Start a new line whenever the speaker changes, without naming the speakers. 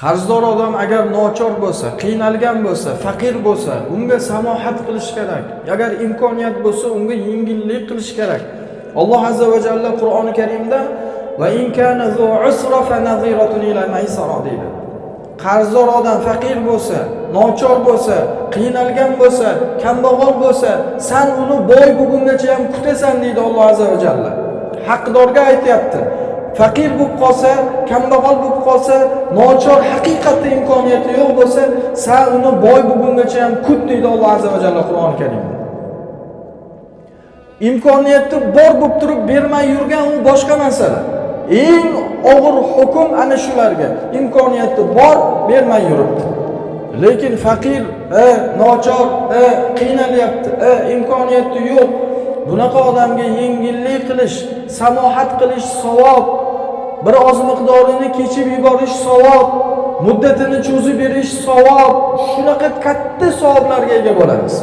Qarzdor odam agar nochor bo'lsa, qiynalgan bo'lsa, faqir bo'lsa, unga samohat qilish kerak. Agar imkoniyat bo'lsa, unga yengillik qilish kerak. Alloh azza va jalla Qur'oni Karimda va in kana zu usra fa naziratun ila maysara deydi. Qarzdor odam faqir bo'lsa, nochor bo'lsa, qiynalgan bo'lsa, kambag'al bo'lsa, san uni boy bo'lgungacha ham kutasan deydi Alloh azza va jalla. Haqdorga aytyapti. Faqir bo'lib qolsa, kambag'al bo'lib qolsa, nochor, haqiqatda imkoniyati yo'q bo'lsa, san uni boy bo'lgungacha ham kut deydi Alloh azza va jalla Qur'oni Karimda. Imkoniyati bor bo'lib turib bermay yurgan u boshqa masala. Eng og'ir hukm ana shularga. Imkoniyati bor, bermay yuribdi. Lekin faqir, nochor, qiynalyapti, imkoniyati yo'q. Bunaqa odamga yengillik qilish, samohat qilish savob, bir oz miqdorini kechib yuborish savob, muddatini cho'zib berish savob. Shunaqa katta savoblarga ega bo'lamiz.